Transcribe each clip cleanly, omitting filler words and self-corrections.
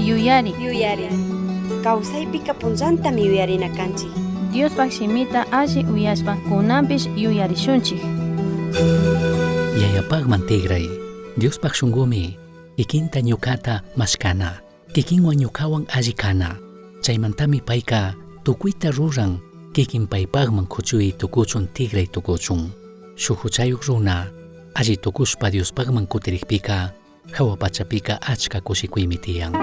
Yuyari. Yuyari. Kawsaypika punllantami yuyarina kanchik. Diospaj shimita alli uyashpa cunanpish yuyarishunchij. Yayapajman tigray, Diospaj shungumi, kikinta ñucata mashcana, kikinwan ñucawan alli cana. Chaimantami paica tucuita ruran, kikin paipajman cuchui tucuchun tigray tucuchun. Shuj juchayuj runa, alli tucushpa Diospajman cutirijpica, jahua pachapika achka kushikuymi tiyan.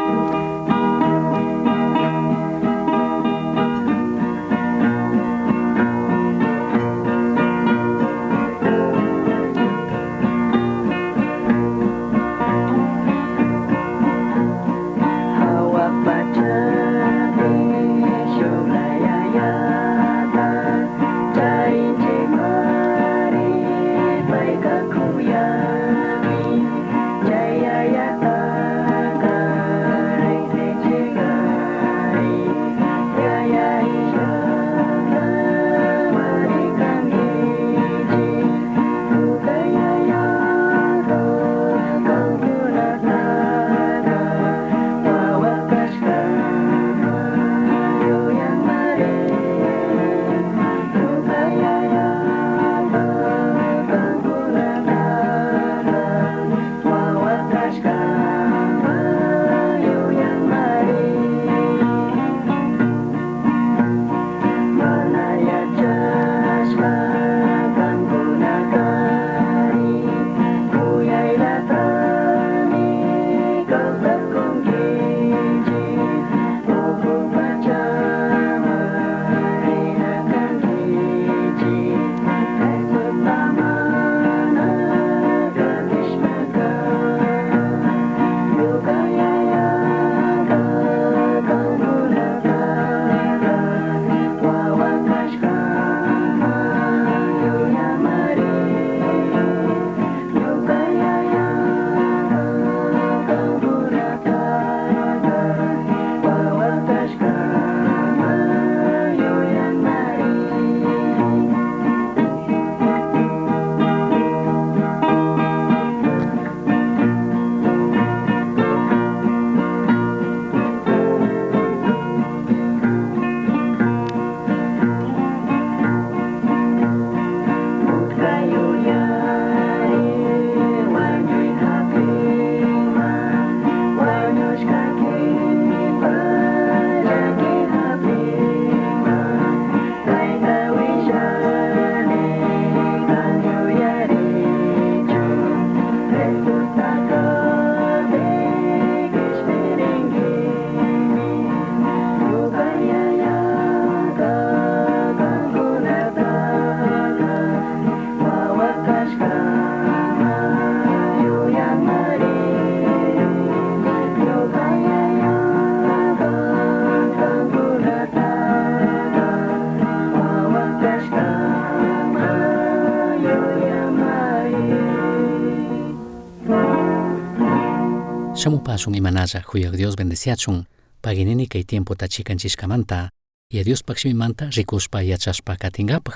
Shamupashun imanalla huyaq Dios bendeciachun, paginini kay tiempota chikanchishkamanta, ya Diospaj shimimanta rikushpa yachashpa katingapaj.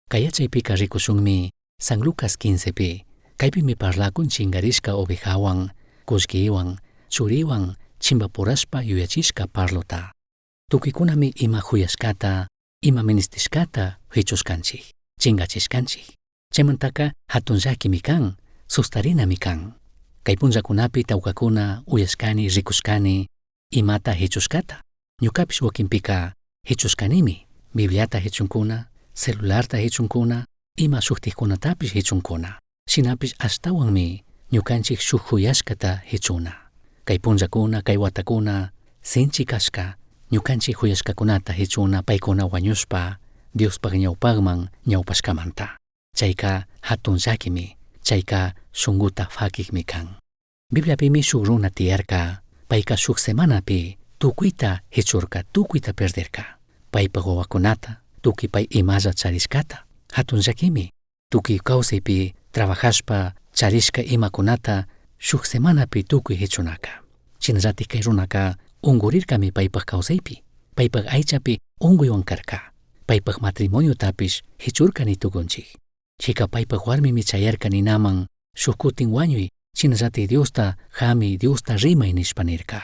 Kay yachaypika rikushunmi San Lucas 15pi, kaypimi parlakun chingarishka ovejawan, kullkiwan, churiwan, chimbapurashpa yuyachishka parlota. Tukuykunami ima huyashkata, ima ministishkata hichushkanchik, chingachishkanchik. Chaymantaka hatun llakimi kan, sustarinami kan. Kay punllakunapi tawkakuna uyashkani rikushkani imata hichushkata. Ñukapish wakinpika hichushkanimi, Bibliata hichunkuna, celularta hichunkuna, ima shuktikkunatapish hichunkuna. Shinapish ashtawanmi ñukanchik shuk huyashkata hichuna. Kay punllakuna, kay watakuna sinchi kashka ñukanchik huyashkakunata hichuna paykuna wañushpa Diospaj ñawpakman ñawpashkamanta. Chayka hatun llakimi, chayka shunkuta fakikmi kan. Bibliapimi shuk runa tiyarka, payka shuk semanapi tukuyta hichurka, tukuyta perderka. Paypak wawakunata, tukuy pay imalla charishkata. Hatun llakimi, tukuy kawsaypi trabajashpa charishka imakunata shuk semanapi tukuy hichunaka. Shinallatik kay runaka unkurirkami paypak kawsaypi, paypak aychapi unkuywan karka. Paypak matrimoniotapish hichurka ni tukunchik. Chika paypak warmimi chayarka ninaman shuk kutin wañuy, shinallatik Diosta jami, Diosta rimay nishpa nirka.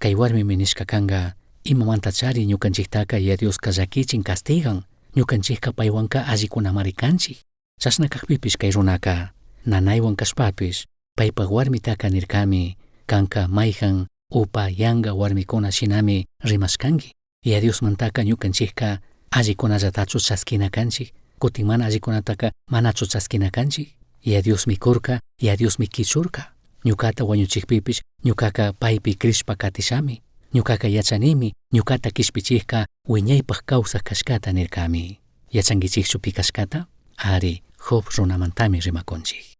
Kay warmimi nishka kanka, imamantachari ñukanchiktaka Yaya Dioska llakichin castigan, ñukanchikka paywanka allikunamari kanchik. Chashna kakpipish kay runaka, nanaywan kashpapish, paypak warmitaka nirkami, kanka mayhan upa yanga warmikuna shinami rimashkanki. Yaya Diosmantaka ñukanchikka allikunallatachu chaskina kanchik, kutin mana allikunataka manachu chaskina kanchik. Yaya Diosmi kurka, Yaya Diosmi kichurka. Ñukata wañuchikpipish ñukaka paypi crishpa katishami. Ñukaka yachanimi, ñukata kishpichikka wiñaypak kawsak kashkata nirkami. Yachankichikchu pi kashkata? Ari, Job runamantami rimakunchik.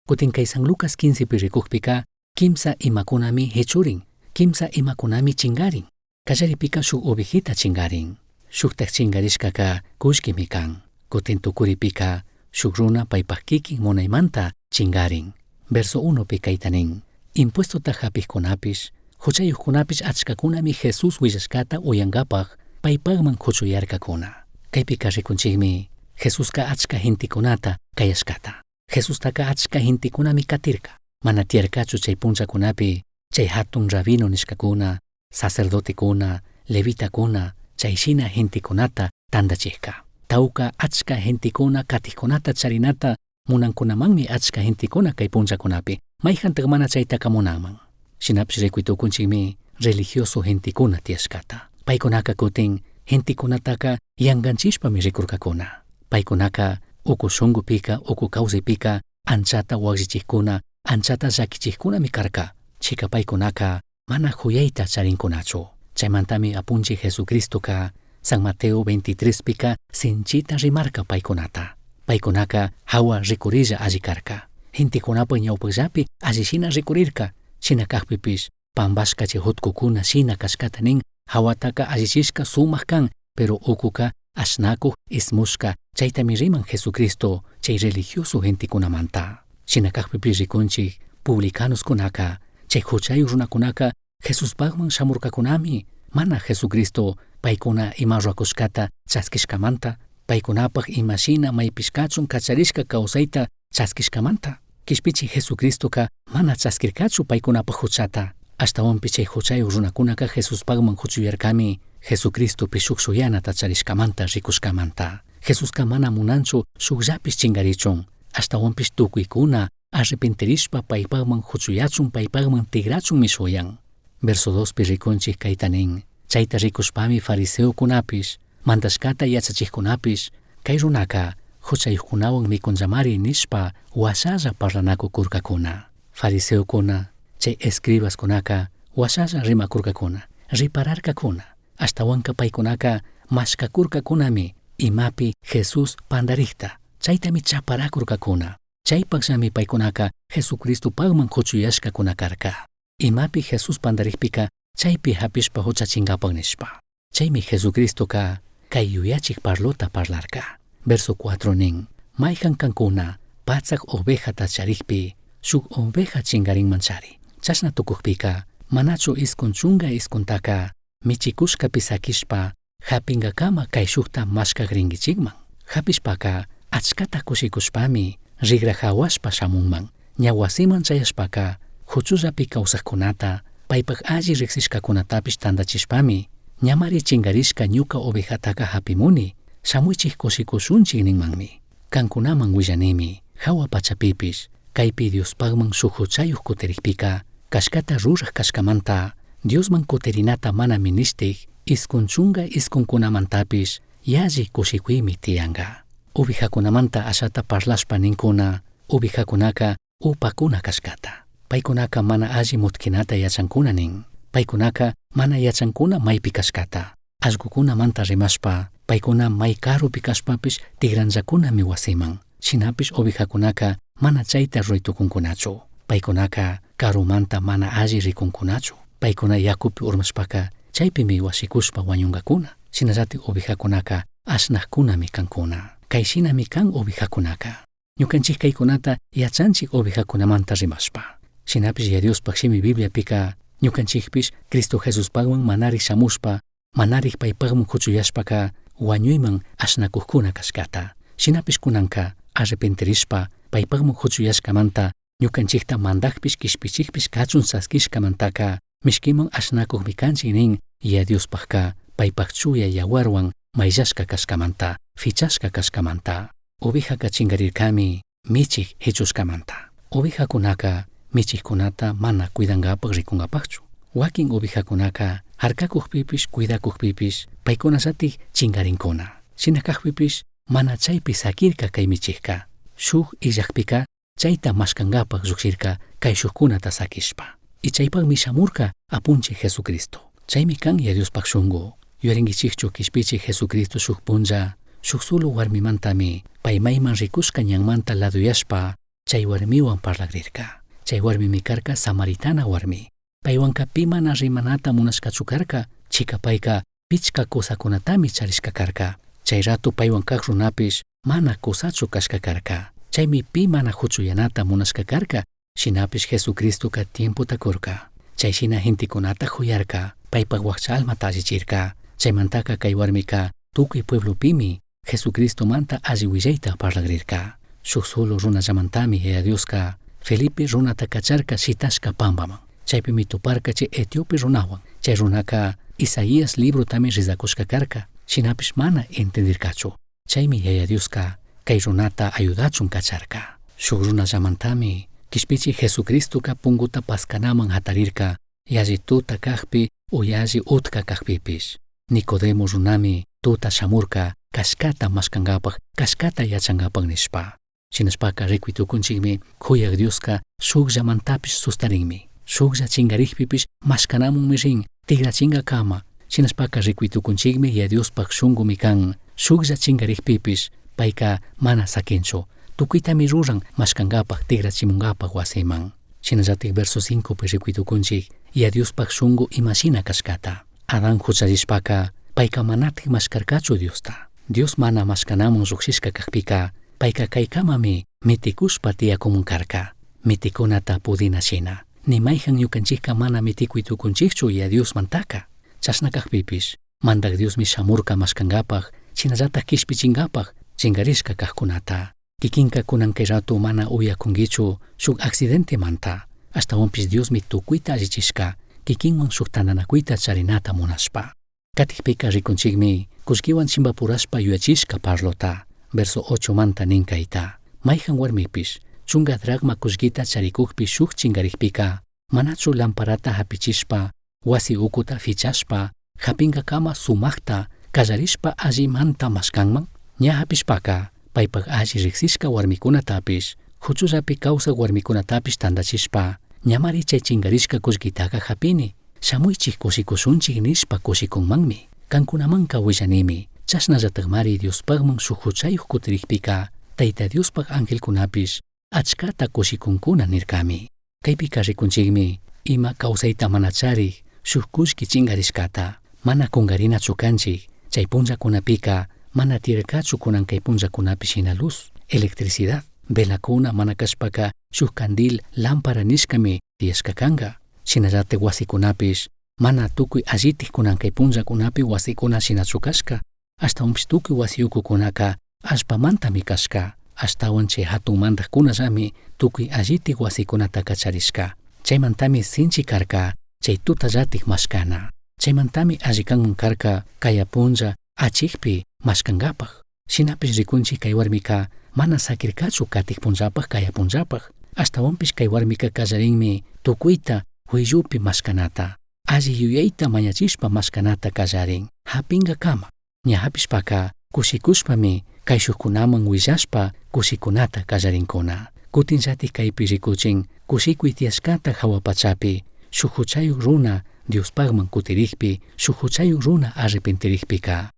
Kutin kay San Lucas 15 pi rikukpika, kimsa imakunami hichurin, kimsa imakunami chingarin. Kallaripika shuk ovejita chingarin. Shuktak chingarishkaka kullkimi kan. Kutin tukuripika shuk runa paypak kikin munaymanta chingarin. Verso 1 pi kayta nin, impuestota hapikkunapish, huchayukkunapish achkakunami Jesús willashkata uyankapak paypakman kuchuyarkakuna. Kaypika rikunchikmi Jesuska achka gentekunata kayashkata. Jesustaka achka gentekunami katirka. Mana tiyarkachu chay punllakunapi chay hatun rabino nishkakuna, sacerdotekuna, levitakuna, chay shina gentekunata tandachikka. Tawka achka gentekuna katikkunata charinata munankunamanmi achka gentekuna kay punllakunapi. Mayhantak mana chaytaka munanman. Shinapish rikuy tukunchikmi religioso gentekuna tiyashkata. Paykunaka kutin gentekunataka yanganchishpami rikurkakuna. Paykunaka uku shungupika, uku kawsaypika anchata wakllichikkuna, anchata llakichikkunami karka. Chika paykunaka mana huyayta charinkunachu. Chaymantami apunchik Jesucristoka San Mateo 23 pika sinchita rimarka paykunata. Paykunaka hawa rikurilla alli karka. Gentekunapa ñawpakllapi alli shina rikurirka. Shina kakpipish pambashka chay hutkukuna shina kashkata nin, hawataka allichishka sumak kan, pero ukuka ashnakuk ismushka, chaytami riman Jesucristo chay religioso gentekunamanta. Shina kakpipish rikunchik publicanoskunaka, chay huchayuk runakunaka Jesuspakman shamurkakunami, mana Jesucristo paykuna ima rurakushkata chaskishkamanta, paykunapak imashina maypishkachun kacharishka kawsayta chaskishkamanta. Kishpichi Jesucristoka mana chaskirkachu paykunapak huchata. Ashtawanpish chay huchayuk runakunaka Jesuspakman huchuyarkami, Jesucristopi shuk shuyanata charishkamanta rikushkamanta. Jesuska mana munanchu shukllapish chingarichun, ashtawanpish tukuykuna arrepentirishpa paypakman huchuyachun paypakman tigrachunmi shuyan. Verso 2 pi rikunchik kayta nin, chayta rikushpami fariseokunapish, mandashkata yachachikkunapish, kay runaka huchayukkunawan mikunllamari nishpa washalla parlanakukurkakuna. Fariseokuna, chay escribaskunaka washalla rimakurkakuna, ripararkakuna. Ashtawanka paykunaka mashkakurkakunami imapi Jesús pandarikta, chaytami chaparakurkakuna. Chaypakllami paykunaka Jesucristopakman huchuyashkakuna karka. Imapi Jesús pandarikpika chaypi hapishpa huchachinkapak nishpa. Chaymi Jesucristoka kay yuyachik parlota parlarka. Verso 4 nin, mayhan kankuna patsak ovejata charikpi shuk oveja chingarinman chari. Chashna tukukpika manachu iskun chunga iskuntaka michikushkapi sakishpa hapinkakama kay shukta mashkakrinkichikman. Hapishpaka achkata kushikushpami rigra hawashpa shamunman. Ña wasiman chayashpaka huchullapi kawsakkunata paypak alli riksishkakunatapish tandachishpami ñamari chingarishka ñuka ovejataka hapimuni, shamuychik kushikushunchik ninmanmi. Kankunaman willanimi, hawa pachapipish, kaypi Diospakman shuk huchayuk kutirikpika, kashkata ruraj kashkamanta, Diosman kutirinata mana minishtik, iskun chunga iskunkunamantapish, yalli kushikuymi tiyanka. Ovejakunamanta ashata parlashpa ninkuna, ovejakunaka upakuna kashkata. Paykunaka mana alli mutkinata yachankuna nin. Paykunaka mana yachankuna maypi kashkata. Allkukunamanta rimashpa, paykuna may karupi kashpapish tigranllakunami wasiman. Shinapish ovejakunaka mana chayta ruray tukunkunachu. Paykunaka karumanta mana alli rikunkunachu. Paykuna yakupi urmashpaka chaypimi washikushpa wañunkakuna. Shinallatik ovejakunaka ashnakkunami kankuna. Kay shinami kan ovejakunaka. Ñukanchik kaykunata yachanchik ovejakunamanta rimashpa. Shinapish Yaya Diospaj shimi Bibliapika ñukanchikpish Cristo Jesuspakman manarik shamushpa, manarik paypakman huchuyashpaka wañuyman ashnakukkuna kashkata. Shinapish kunanka arrepentirishpa paypakman huchuyashkamanta ñukanchikta mandakpish kishpichikpish kachun chaskishkamantaka Mishquiman ashnacujmi canchij nin Yaya Diospajca paipaj chuya yahuarhuan maillashca cashcamanta, fichashca cashcamanta. Ovejaca chingarircami michij jichushcamanta. Ovejacunaca michijcunata mana cuidangapaj ricungapajchu. Huaquin ovejacunaca jarcacujpipish cuidacujpipish paicunallataj chingarincuna. Shina cajpipish mana chaipi saquirca cai michijca. Shuj illajpica chaita mashcangapaj llujshirca caishujcunata saquishpa. Y chaipajmi shamurca Apunchij Jesucristo. Chaimi can Yaya Diospaj shungu. Yuyaringuichijchu quishpichij Jesucristo shuj punlla, shuj solo huarmimantami pai maiman ricushca ñanmanta laduyashpa chai huarmihuan parlagrirca. Chai huarmimi carca samaritana huarmi. Paihuanca pi mana rimanata munashcachu carca, chica paica pichca cosacunatami charishca carca. Chai rato paihuan caj runapish mana cusachu cashca carca. Chaimi pi mana juchuyanata munashca carca, shinapish Jesucristoca tiempota curca. Chai shina gentecunata juyarca, paipaj huajcha almata allichirca. Chaimantaca cai huarmica tucui pueblopimi Jesucristomanta alli huillaita parlagrirca. Shuj solo runallamantami Yaya Diosca Felipe runata cacharca shitashca pambaman. Chaipimi tuparca chay Etiope runahuan. Chay runaca Isaías librotami rezacushca carca, shinapish mana entendircachu. Chaimi Yaya Diosca cai runata ayudachun cacharca. Shuj runallamantami quishpichij Jesucristoca punguta pascanaman jatarirca, yalli tuta cajpi o yalli utca cajpipish. Nicodemo runami tuta shamurca cashcata mashcangapaj, cashcata yachangapaj nishpa. Shinashpaca ricui tucunchijmi juyaj Diosca shujllamantapish sustarinmi. Shujlla chingarijpipish mashcanamunmi rin, tigrachingacama. Shinashpaca ricui tucunchijmi Yaya Diospaj shungumi can. Shujlla chingarijpipish paica mana saquinchu. Tucuitami ruran mashcangapaj, tigrachimungapaj huasiman. Shinallataj verso 5pi ricui tucunchij Yaya Diospaj shungu ima shina cashcata. Adán juchallishpaca paica manataj mashcarcachu Diosta. Dios mana mashcanamun llujshishca cajpica paica caicamami miticushpa tiyacumun carca. Miticunata pudina shina. Ni maijan ñucanchijca mana miticui tucunchijchu Yaya Diosmantaca. Chashna cajpipish Mandaj Diosmi shamurca mashcangapaj, shinallataj quishpichingapaj chingarishca cajcunata. Kikinka kunan kay rato mana uyacunguichu shuk accidentemanta, ashtahuanpish Diosmi tucuita allichishca kikinwan shuk tandanacuita charinata munashpa. Catijpica ricunchijmi cullquihuan chimbapurashpa yuyachishca parlota. Verso 8 manta nin caita. Maijan huarmipish, chunga dracma cullquita charicujpi shuj chingarijpica, manachu lamparata japichishpa, huasi ucuta fichashpa, japingacama sumajta callarishpa allimanta mashcanman? Ña japishpaca, paipaj alli rijsishca huarmicunatapish, juchullapi causaj huarmicunatapish tandachishpa, ñamari chay chingarishca cullquitaca japini, shamuichij cushicushunchij nishpa cushicunmanmi. Cancunamanca huillanimi, chashnallatajmari Diospajman shuj juchayuj cutirijpica, Taita Diospaj angelcunapish achcata cushicuncuna nircami. Caipica ricunchijmi ima causaita mana charij shuj cullqui chingarishcata, mana cungarinachu canchij, chay punllacunapica mana tiyarcachu cunan cay punllacunapi shina luz, electricidad, velacuna mana cashpaca shuj candil, lámpara nishcami tiyashca canga. Shinallataj huasicunapish mana tucui allitaj cunan cay punllacunapi huasicuna shinachu cashca, ashtahuanpish tucui huasiyucucunaca allpamantami cashca, ashtahuan chay jatun mandajcunallami tucui allitaj huasicunataca charishca. Chaimantami sinchi carca chay tutallataj mashcana. Chaimantami alli canman carca caya punlla achijpi mashcangapaj. Shinapish ricunchij cay huarmica mana saquircachu catij punllapaj caya punllapaj. Ashtahuanpish cay huarmica callarinmi tucuita huillupi mashcanata. Alli yuyaita mañachishpa mashcanata callarin. Japingacama. Ña japishpaca cushicushpami caishujcunaman huillashpa cushicunata callarincuna. Cutinllataj caipi ricuchin cushicui tiyashcata jahua pachapi, shuj juchayuj runa Diospajman cutirijpi, shuj juchayuj runa arrepentirijpica.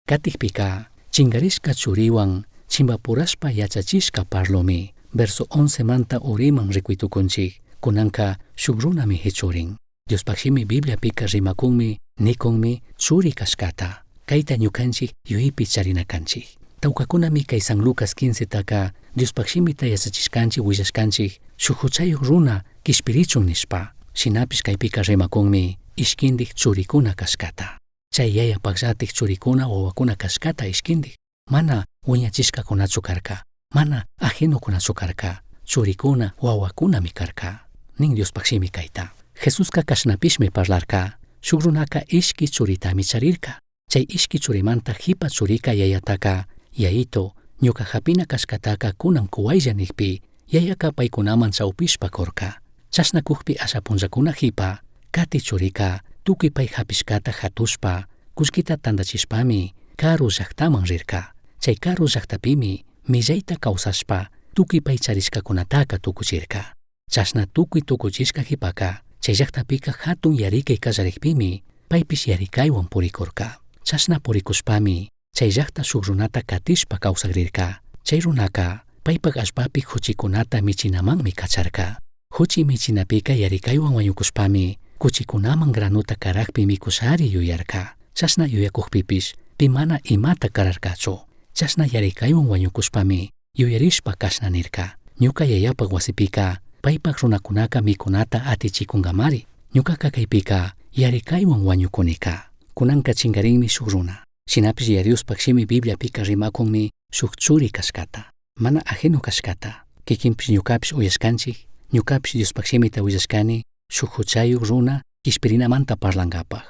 Catijpica, chingarishca churihuan chimbapurashpa yachachishca parlomi. Verso 11 manta uriman ricui tucunchij, cunanca shuj runami jichurin. Diospaj shimi Bibliapica rimacunmi, nicunmi churi cashcata. Caita ñucanchij yuyaipi charina canchij. Taucacunami cay San Lucas 15 taca Diospaj shimita yachachishcanchij huillashcanchij shuj juchayuj runa quishpirichun nishpa. Shinapish caipica rimacunmi ishquindij churicuna cashcata. Chay yayapajllataj churicuna huahuacuna cashcata ishquindij. Mana huiñachishcacunachu carca, mana ajenocunachu carca, churicuna huahuacunami carca. Nin Diospaj shimi caita. Jesusca cashnapishmi parlarca. Shuk runaca ishqui churitami charirca. Chay ishqui churimanta jipa churica yayataca, Yayito, ñuca japina cashcataca cunan cuhuaylla nijpi, yayaca paicunaman chaupishpa curca. Chashna cujpi asha punllacuna jipa, cati churica tucui pai japishcata jatushpa, cullquita tandachishpami, caru llajtaman rirca. Chay caru llajtapimi, millaita causashpa, tucui pai charishcacunataca tucuchirca. Chashna tucui tucuchishca jipaca, chay llajtapica jatun yaricai callarijpimi, paipish yaricaihuan puricurca. Chashna puricushpami, chay llajta shuk runata catishpa causagrirca. Chay runaca, paipac allpapi juchicunata michinamanmi cacharca. Juchi michinapica yaricaihuan huañucushpami, cuchicunaman granota carajpi micushari yuyarca. Chashna yuyacujpipish, pi mana imata cararcachu. Chashna yaricaihuan huañucushpami, yuyarishpa cashna nirca. Ñuca yayapac huasipica, paipac runacunaca micunata atichicungamari. Ñucaca caipica, yaricaihuan huañucunica. Cunanca chingarinmi shuk runa. Shinapish Yaya Diospac shimi Bibliapica rimacunmi shuk churi cashcata. Mana ajeno cashcata. Kikinpish ñucapish uyashcanchij, ñucapish Diospac shimita huillashcani, shuk juchayuj runa quishpirinamanta parlangapaj.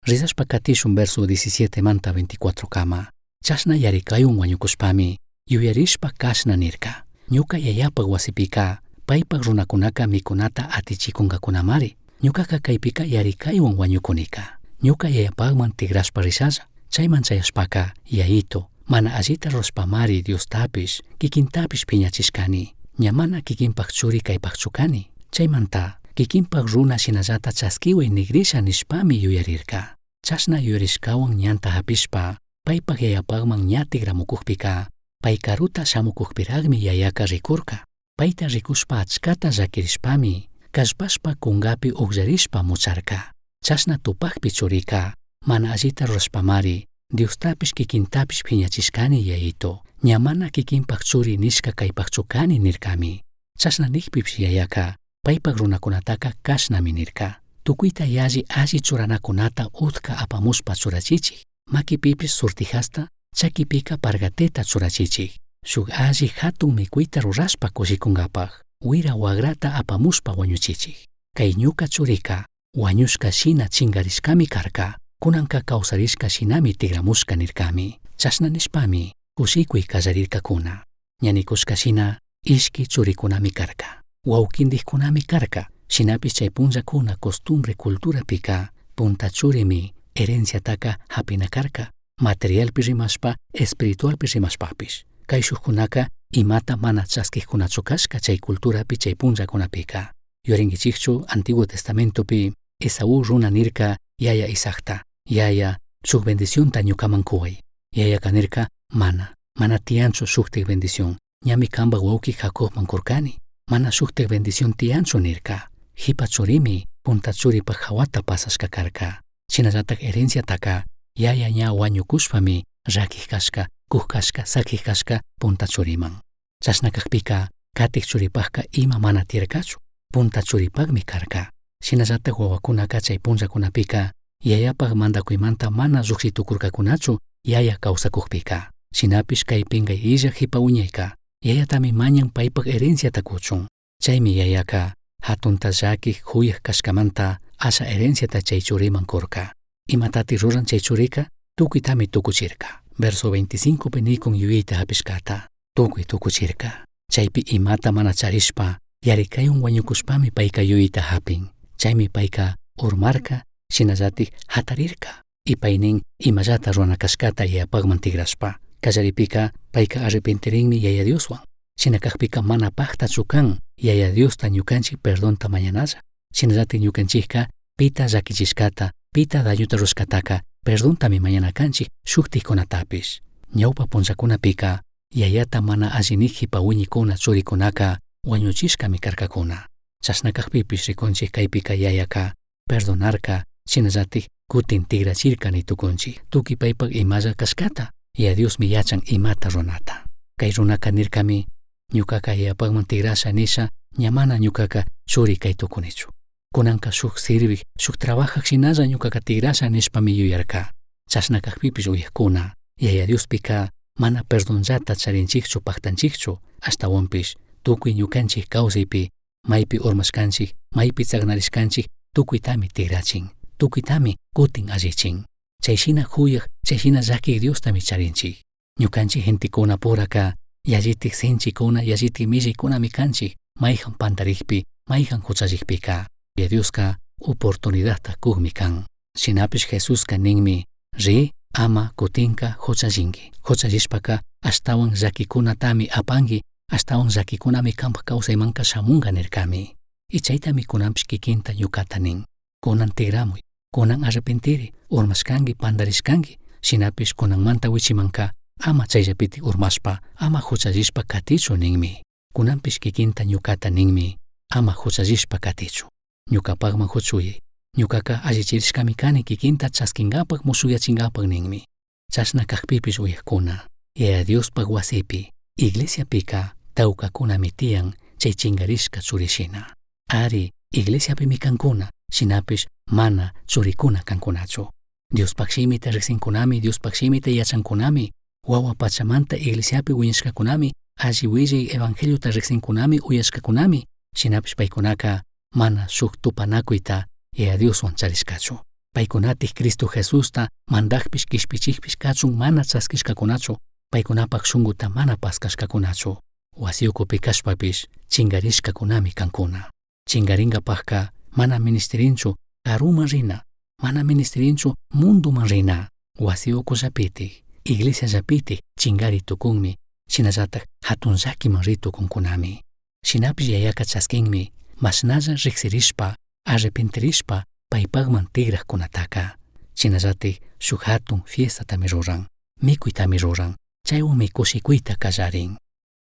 Rizashpa catishun verso 17 manta 24 kama. Chashna yaricaihuan huañucushpami, yuyarishpa cashna nirca. Ñuca yayapac huasipica, paipac runacunaca micunata atichicungacunamari. Ñucaca caipica yaricaihuan huañucunica. Ñuca yayapacman tigrashpa rishalla. Chaiman chayashpaca, yayito, mana allita rurashpamari Diostapish, kikintapish piñachishcani. Ña mana kikinpac churi caipacchu cani. Chaimanta, kikinpac runa shinallata chasquihuai nigrisha nishpami yuyarirca. Chashna yuyarishcahuan ñanta japishpa, paipac yayapacman ña tigramucujpica, pai caruta shamucujpiracmi yayaca ricurca. Paita ricushpa achcata llaquirishpami, callpashpa cungapi ugllarishpa mucharca. Chashna tupajpi churica, mana allita rurashpamari, Diostapish kikintapish piñachishcani yayito, ña mana kikinpac churi nishca caipacchu cani nircami. Chashna nijpipish yayaca, paipac runacunataca cashnami nirca. Tucuita yalli alli churanacunata utca apamushpa churachichij. Maquipipish surtijasta, chaquipica pargateta churachichij. Shuk alli jatun micuita rurashpa cushicungapaj, huira huagrata apamushpa huañuchichij. Cai ñuca churica, huañushca shina chingarishcami carca, cunanca causarishca shinami tigramushca nircami. Chashna nishpami, cushicui callarircacuna. Ña nicushca shina, ishqui churicunami carca. Huauquindijcunami carca. Shinapish chay punllacuna costumbre culturapica, punta churimi herenciataca japina carca. Materialpi rimashpa, espiritualpi rimashpapish. Caishujcunaca imata mana chasquijcunachu cashca chay culturapi chay punllacunapika. Yuyaringuichijchu Antiguo Testamentopi Esaú runa nirca yaya Isaacta, yaya, shuk bendicionta ñucaman cuhuai. Yayaca nirca, mana, mana tiyanchu shuktik bendición, ñami camba huauqui Jacobman curcani. Mana shuktik bendición tiyanchu nirca. Jipa churimi punta churipa jahuata pasashca carca. Shinallatak herenciataca yaya ña huañucushpami raquij cashca, cuj cashca, saquij cashca punta churiman. Chashna cajpica catij churipajca ima mana tiyarcachu, punta churipajmi carca. Shinallatak wawacunaca chay punllacunapika yayapaj mandacuimanta mana llujshi tucurcacunachu yaya causacujpica. Shinapish cay pingay illa jipa huiñaica, yayatami mañan paipaj herenciata cuchun. Chaymi yayaca jatunta llaquij juyaj cashcamanta asha herenciata chay churiman curca. Imatati ruran chay churica? Tucuitami tucuchirca. Verso 25 pi nicun yuyayta japishcata. Tucui tucuchirca. Chaypi imata mana charishpa, yaricayun huañucushpami paica yuyayta japin. Chaymi paica urmarca, shinallatik jatarirca. Y paynin imallata rurana cashcata yayapajman tigrashpa. Callaripika paica arrepentirinmi Yaya Dioswan. Shina cajpica mana pajtachu can Yaya Diosta ñucanchik perdonta mañanalla. Shinallatik ñucanchikka pita llaquichishcata, pita dañuta rurashcataca perdontami mañana canchik shuktikkunatapish. Ñawpa punllakunapika yayata mana alli nij jipa wiñikuna churikunaka huañuchishkami karkakuna. Chashna kajpipish rikunchik kaypika yayaka perdonarka, shinallatik kutin tigrachirka ni tukunchik. Tukuy paypak imalla kashkata, Yaya Diosmi yachan imata runata. Kay runaka nirkami, ñukaka yayapakman tigrasha nisha, ña mana ñukaka churi kay tukunichu. Kunanka shuk sirvij, shuk trabajaj shinalla ñukaka tigrasha nishpami yuyarka. Chashna kajpipish uyajkuna, Yaya Diospika mana perdonllata charinchikchu pajtanchikchu, ashtawanpish tukuy ñukanchik kawsaypi, maypi urmashkanchik, maypi tsagnarishkanchik, Tucuitami tigrachin, tucuitami cutin allichin. Chai shina juyaj, chai shina llaquij Diostami charinchij. Ñucanchij gentecunapuraca yallitaj sinchicuna, yallitaj millaicunami canchij, maijan pandarijpi, maijan juchallijpica. Yaya Diosca oportunidadta cujmi can. Shinapish Jesusca ninmi, ri, ama cutinca juchallingui. Juchallishpaca ashtahuan llaquicunatami apangui, ashtahuan llaquicunami cambaj causaimanca shamunga nircami. Y chaitami cunanpish quiquinta ñucata nin. Cunan tigramui, cunan arrepentiri, urmashcangui, pandarishcangui, shinapish cunanmanta huichimanca ama chaillapitaj urmashpa, ama juchallishpa catichu ninmi. Cunanpish quiquinta ñucata ninmi, ama juchallishpa catichu. Ñucapajman juchuyai, ñucaca allichirishcami cani quiquinta chasquingapaj mushuyachingapaj ninmi. Chashna cajpipish uyajcuna, Yaya Diospaj huasipi, iglesiapica taucacunami tiyan chai chingarishca churi shina. Ari, iglesiapimi cancuna, shinapish mana churicuna cancunachu. Diospaj shimita rijsincunami, Diospaj shimita yachancunami, huahua pachamanta iglesiapi huiñashcacunami, alli huillai evangeliota rijsincunami, uyashcacunami, shinapish paicunaca mana shuj tupanacuita Yaya Dioshuan charishcachu. Paicunatij Cristo Jesusta mandajpish quishpichijpish cachun mana chasquishcacunachu, paicunapaj shunguta mana pascashcacunachu. Huasi ucupi cashpapish chingarishcacunami cancuna. Chingaringapajca mana minishtirinchu caruman rina, mana minishtirinchu mundoman rina. Huasi ucullapitij, iglesiallapitij chingari tucunmi, shinallataj jatun llaquiman ri tucuncunami. Shinapish Yayaca chasquinmi, mashnalla rijsirishpa, arrepentirishpa paipajman tigrajcunataca. Shinallataj shuj jatun fiestatami ruran, micuitami ruran, chaihuanmi cushicuita callarin.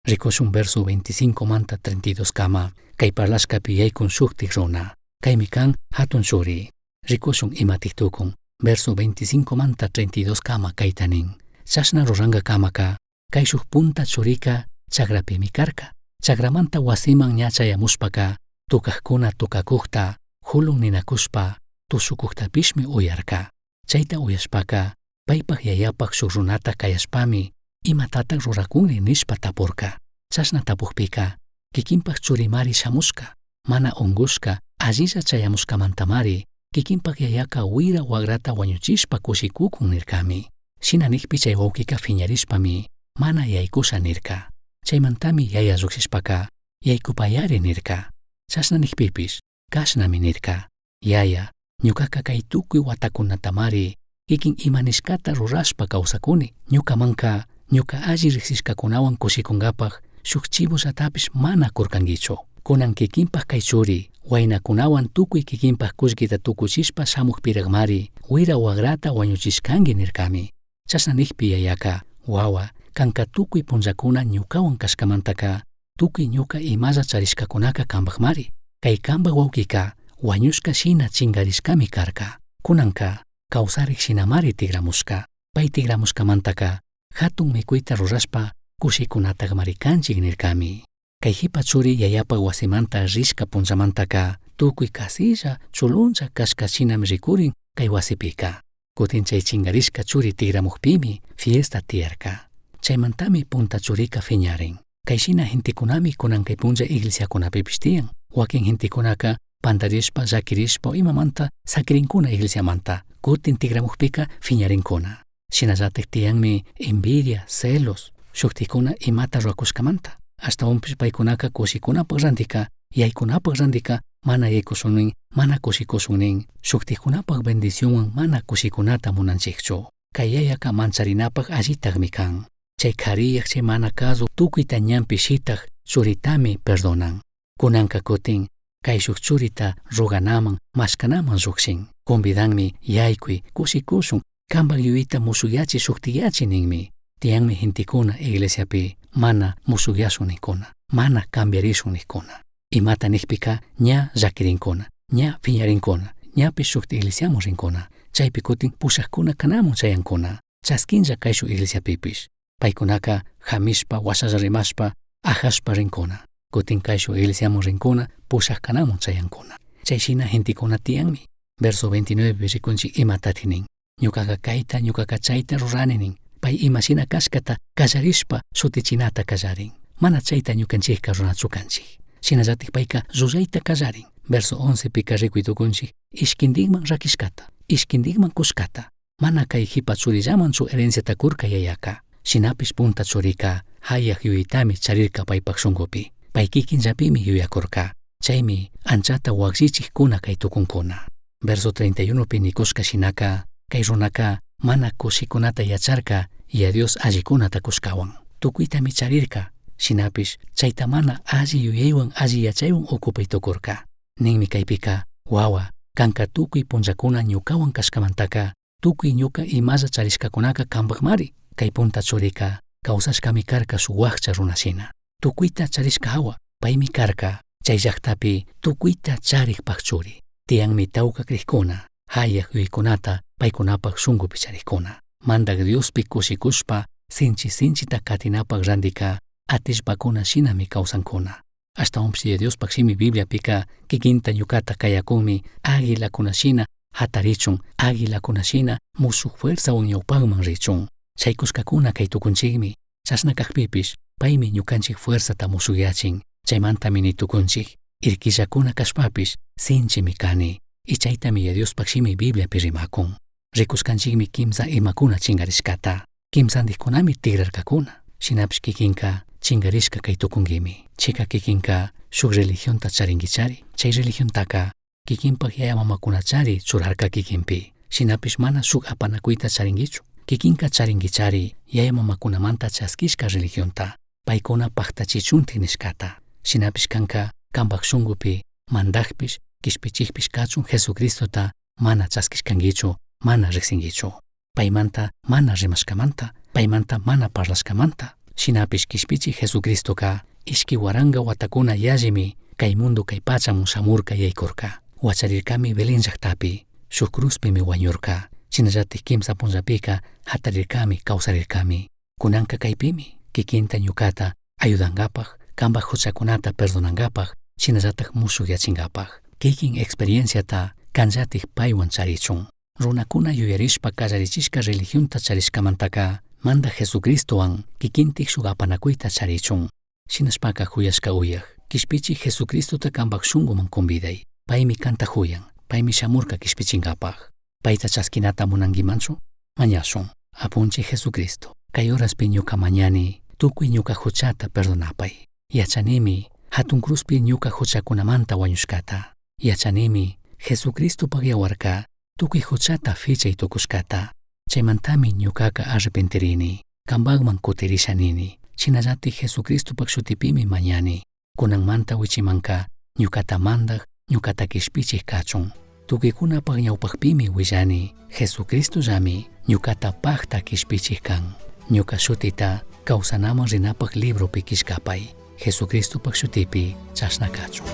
Ricushun verso 25 manta 32 cama, cai parlashcapi yaicun shujtij runa, caimi can jatun churi. Ricushun imatij tucun, verso 25 manta 32 cama caita nin. Chashna rurangacamaca, caishuj punta churica chagrapimi carca. Chagramanta huasiman ña chayamushpaca, tocajcuna tocacujta, julun ninacushpa, tushucujtapishmi uyarca. Chaita uyashpaca, paipaj yayapaj shuj runata cayashpami, imatataj ruracunri nishpa tapurca. Chashna tapujpica, quiquinpaj churimari shamushca, mana ungushca, allilla chayamushcamantamari, quiquinpaj yayaca huira huagrata huañuchishpa cushicucun nircami. Shina nijpi chay huauquica fiñarishpami, mana yaicusha nirca. Chaimantami yaya llujshishpaca, yaicupayari nirca. Chashna nijpipish, cashnami nirca. Yaya, ñucaca cai tucui huatacunatamari, quiquin ima nishcata rurashpa causacuni. Ñucamanca, ñuca alli rijsishcacunahuan cushicungapaj, shuj chivollatapish mana curcanguichu. Cunan quiquinpaj cai churi, huainacunahuan tucui quiquinpaj cullquita tucuchishpa shamujpirajmari, huira huagrata huañuchishcangui nircami. Chashna nijpi yayaca, huahua, canca tucui punllacuna ñucahuan cashcamantaca, tucui ñuca imalla charishcacunaca cambajmari. Cai cambaj huauquica, huañushca shina chingarishcami carca. Cunanca, causarij shinamari tigramushca. Pai tigramushcamantaca, jatun micuita rurashpa, cushicunatajmari canchij nircami. Cai jipa churi yayapaj huasimanta rishca punllamantaca, tucui casilla, chulunlla cashca shinami ricurin cai huasipica. Cutin chai chingarishca churi tigramujpimi fiesta tiyarca. Chaimantami punta churica fiñarin. Cai shina gentecunami cunan cai punlla iglesiacunapipish tiyan. Huaquin gentecunaca pandarishpa, llaquirishpa imamanta saquirincuna iglesiamanta. Cutin tigramujpica fiñarincuna. Shinallataj tiyanmi envidia, celos, shujticuna imata ruracushcamanta. Ashtahuanpish paicunaca cushicunapaj randica, yaicunapaj randica, mana yaicushun nin, mana cushicushun nin, shujticunapaj bendicionhuan mana cushicunata munanchijchu. Cai yayaca mancharinapaj allitajmi can. Chai cariyaj chay mana cazu tucuita ñanpi shitaj churitami perdonan. Cunanca cutin, caishuj churita roganaman, mashcanaman llujshin. Convidanmi, yaicui, cushicushun, cambaj yuyita mushuyachi shujtiyachi ninmi. Tiyanmi gentecuna iglesiapi mana mushuyashun nijcuna, mana cambiarishun nijcuna. Imata nijpica ña llaquirincuna, ña fiñarincuna, ñapish shujti iglesiaman rincuna. Chaipi cutin pushajcuna canamun chayancuna. Chasquinlla caishuj iglesiapipish. Paicunaca jamishpa, huashalla rimashpa, ajashpa rincuna. Cutin caishuj iglesiaman rincuna, pushaj canamun chayancuna. Chai shina gentecuna tiyanmi. Verso 29 ricunchij imatati nin. Ñucaca caita, ñucaca chaita rurani nin. Pai ima shina cashcata callarishpa shutichinata callarin. Mana chaita ñucanchijca ruranachu canchij. Shinallatik payka llullayta kallarin. Verso 11 pika rikuy tukunchik ishkintikman rakishkata, ishkintikman kushkata. Mana kay jipa churillamanchu herenciata kurka yayaka. Shinapish punta churika hayaq yuyaytami charirka paypak shunkupi. Pay kikinllapimi yuyakurka. Chaymi anchata wakllichikkuna kay tukunkuna. Verso 31 pi nikushka shinaka kay runaka mana kushikunata yacharka Yaya Dios allikunata kushkawan. Tukuytami charirka, shinapish chayta mana alli yuyaywan alli yachaywan ocupay tukurka. Ninmi kaypika, wawa, kanka tukuy punllakuna ñukawan kashkamantaka, tukuy ñuka imalla charishkakunaka kanpakmari. Kay punta churika kawsashkami karka shuk wakcha runashina. Tukuyta charishka hawa, paymi karka chay llaktapi tukuyta charikpak churi. Tiyanmi tawka krikkuna, hayak yuyaykunata paykunapak shunkupi charikkuna. Mandak Diospi kushikushpa sinchi sinchita katinapak randika atishpakuna shinami kawsankuna. Ashtawanpish Yaya Diospak shimi Bibliapika kikinta ñukata kayakunmi águilakuna shina hatarichun, águilakuna shina mushuk fuerzawan ñawpakman richun. Chaykushkakuna kay tukunchikmi, chashna kakpipish paymi ñukanchik fuerzata mushukyachin, chaymantami ni tukunchik, irkillakuna kashpapish sinchimi kani, y chaytami Yaya Diospak shimi Bibliapi rimakun. Rikushkanchikmi kimsa imakuna chinkarishkata, kimsantikunami tigrarkakuna, shinapish kikinka chinkarishka kay tukunkimi. Chika kikinka shuk religionta charinkichari, chay religiontaka kikinpak yaya mamakunachari churarka kikinpi, shinapish mana shuk apanakuyta charinkichu. Kikinka charinkichari yaya mamakunamanta chaskishka religionta, paykuna paktachichuntik nishkata. Shinapish kanka kanpak shunkupi mandakpish kishpichikpish kachun Jesucristota mana chaskishkankichu, mana riksinkichu. Paymanta mana rimashkamanta, paymanta mana parlashkamanta. Shinapish kishpichik Jesucristoka ishki waranka watakuna yallimi kay mundo kay pachamun shamurka yaykurka. Wacharirkami Belén llaktapi, shuk cruzpimi wañurka. Shinallatik kimsa punllapika hatarirkami, kawsarirkami. Kunanka kaypimi kikinta ñukata ayudankapak, kanpak huchakunata perdonankapak, shinallatak mushukyachinkapak. Kikin experienciata kanllatik paywan charichun. Runakuna yuyarishpa kallarichishka religionta charishkamantaka mandak Jesucristowan kikintik shuk apanakuyta charichun. Shinashpaka huyashka uyak, kishpichik Jesucristota kanpak shunkuman conviday. Paymi kanta huyan, paymi shamurka kishpichinkapak. Payta chaskinata munankimanchu? Mañashun. Apunchik Jesucristo, kay horaspi ñuka mañani, tukuy ñuka huchata perdonapay. Yachanimi, hatun cruzpi ñuka huchakunamanta wañushkata. Yachanimi, Jesucristopak yawarka, tukuy huchata fichay tukushkata. Chaymantami ñukaka arrepentirini, kanpakman kutirisha nini. Shinallatik Jesucristopak shutipimi mañani. Kunanmanta wichimanka, ñukata mandak, ñukata kishpichik kachun. Tukuykunapak ñawpakpimi willani, Jesucristollami ñukata pakta kishpichik kan. Ñuka shutita kawsanaman rinapak libropi killkapay. Jesucristopak shutipi chashna kachun.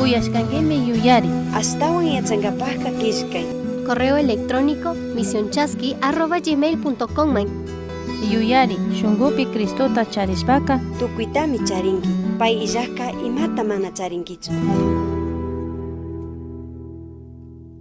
Uyashkankimi yuyari. Ashtawan yachankapakka killkay. Correo electrónico misionchasqui@gmail.com man. Yuyari, shunkupi Cristota charishpaka Tukuytami charinki. Pay illajka imata mana charinkichu.